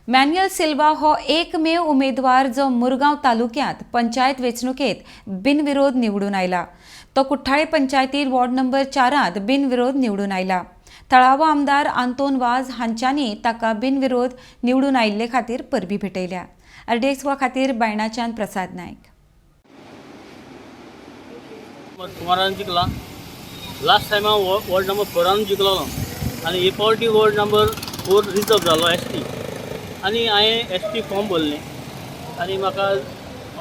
Manual Silva हो एकमेव उमेदवार जो मुरगांव तालुक्यांत पंचायत वेंचणुकेत बिनविरोध निवडून आयला. तो कुठ्ठाळे पंचायतीत वॉर्ड नंबर 4त बिनविरोध निवडून आयला. थळावो आमदार आंतोन वाज हांच्यांनी ताका बिनविरोध निवडून आयिल्ले खातीर परबी भेटयल्या. आरडीएक्स खातीर बायणाच्यान प्रसाद नायक. कुमारान जिखला. लास्ट टायम हांव वॉर्ड नंबर 4 आन जिखलोलो आनी हे फावटी वॉर्ड नंबर 4 रिजर्व जालो एसटी आनी हांवें एसटी फॉर्म भरलें आनी म्हाका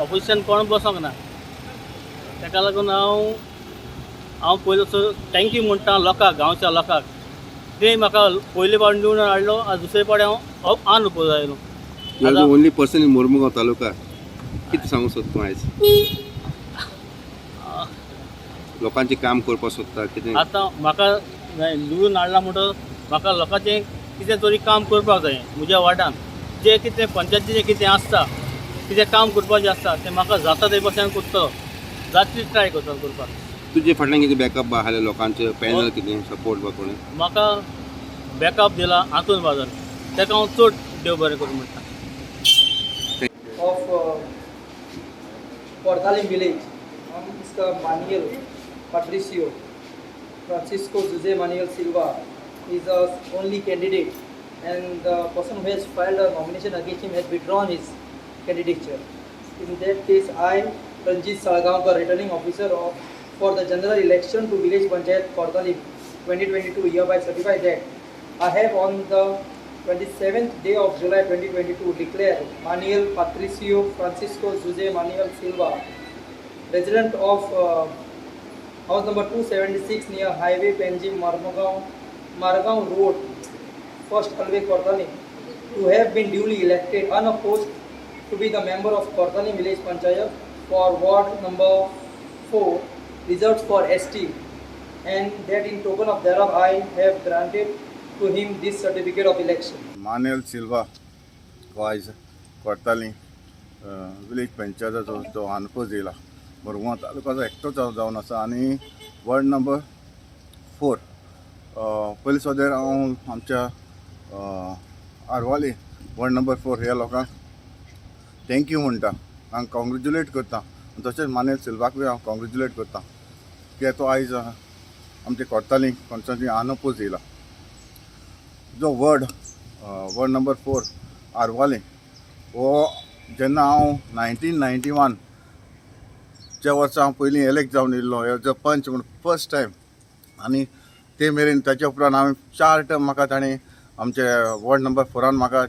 ऑपोजिशन कोण बसोंक ना. ताका लागून हांव पयलो thank you म्हणटा लोकांक, गांवच्या लोकांक. ते म्हाका पयले फावट निवडून हाडलो आनी दुसरे फावटी हांव अनओपोज आयलो. You are the only person in Mormugao taluka. कितें सांगूंक सोदता तूं आयज? लोकांचें काम करपाक सोदता कितें? आतां म्हाका निवडून हाडला म्हणटकच म्हाका लोकांचें कितें तरी काम करपाक जाय. म्हज्या वार्डान जें कितें पंचायतीचें कितें आसता, कितें काम करपाचें आसता, तें म्हाका जाता ते भशेन करतलो, जातली ट्राय करतलो करपाक. तुजे फाटल्यान कितें बॅकअप आसलें, लोकांचें पॅनल, कितें सपोर्ट बा कोणें? म्हाका बॅकअप दिला आंतून वाजान. ताका हांव चड देव बरें करूं म्हणटा. Of Cortalim village. हम इसका Manuel Patricio Francisco Jose Manuel Silva is a only candidate and the person who has filed a nomination against him has withdrawn his candidature. In that case, I, Ranjit Salgaonkar, returning officer for the general election to village panchayat Cortalim 2022, hereby certify that I have on the 27th day of July 2022 declared Manuel Patricio Francisco Jose Manuel Silva, resident of house number 276 near Highway Panjim Marmagaon, Margaon Road, First Alve Cortalim, to have been duly elected unopposed to be the member of Cortalim Village Panchayat for ward number 4, reserved for ST, and that in token of thereof I have granted to him this certificate of election. Manuel Silva हो आयज Cortalim village पंचायताचो जो unopposed येयला, मुरगांव तालुकाचो एकटोच जावन आसा आनी ward number 4. पयलीं सद्याक हांव आमच्या आरवाली वॉर्ड नंबर 4 ह्या लोकांक thank you म्हणटा, हांव कॉंग्रेच्युलेट करता. तशेंच मानेल सिल्वाक बी हांव कॉंग्रेच्युलेट करता की तो आयज आमच्या कोर्ताली कॉन्स्टिट्युन्सी अनओपोज येयला. जो वॉर्ड नंबर 4 आरवाले हो जेन्ना हांव 1991 च्या वर्सा हांव पयलीं एलेक्ट जावन येयल्लो एज अ पंच म्हूण फर्स्ट टायम आनी ते मेरेन ताच्या उपरांत हांवें चार टर्म म्हाका ताणें आमचे वॉर्ड नंबर 4 आन म्हाका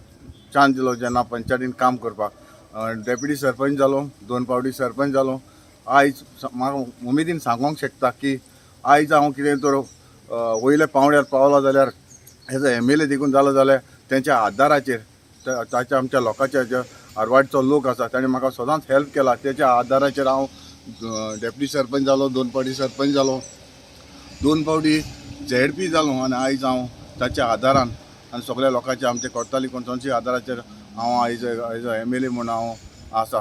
चान्स दिलो जेन्ना पंचायतीन काम करपाक. डेप्युटी सरपंच जालो, दोन फावटी सरपंच जालो. आयज म्हाका उमेदीन सांगोंक शकता की आयज हांव कितें तर वयल्या पांवड्यार पावलो जाल्यार, एज अ एमएलए देखून जालो जाल्यार, तेंच्या आदाराचेर, ताच्या आमच्या लोकांच्या, जे आरवाडचो लोक आसा, ताणें म्हाका सदांच हेल्प केला. तेच्या आदाराचेर हांव डेप्युटी सरपंच जालो, दोन फावटी सरपंच जालो, दोन फावटी झेडपी जालो आनी आयज हांव ताच्या आदारान आनी सगळ्या लोकांच्या, आमच्या कोर्ताली कोणसोची आदाराचेर हांव आयज एज अ एमएलए म्हूण हांव आसा.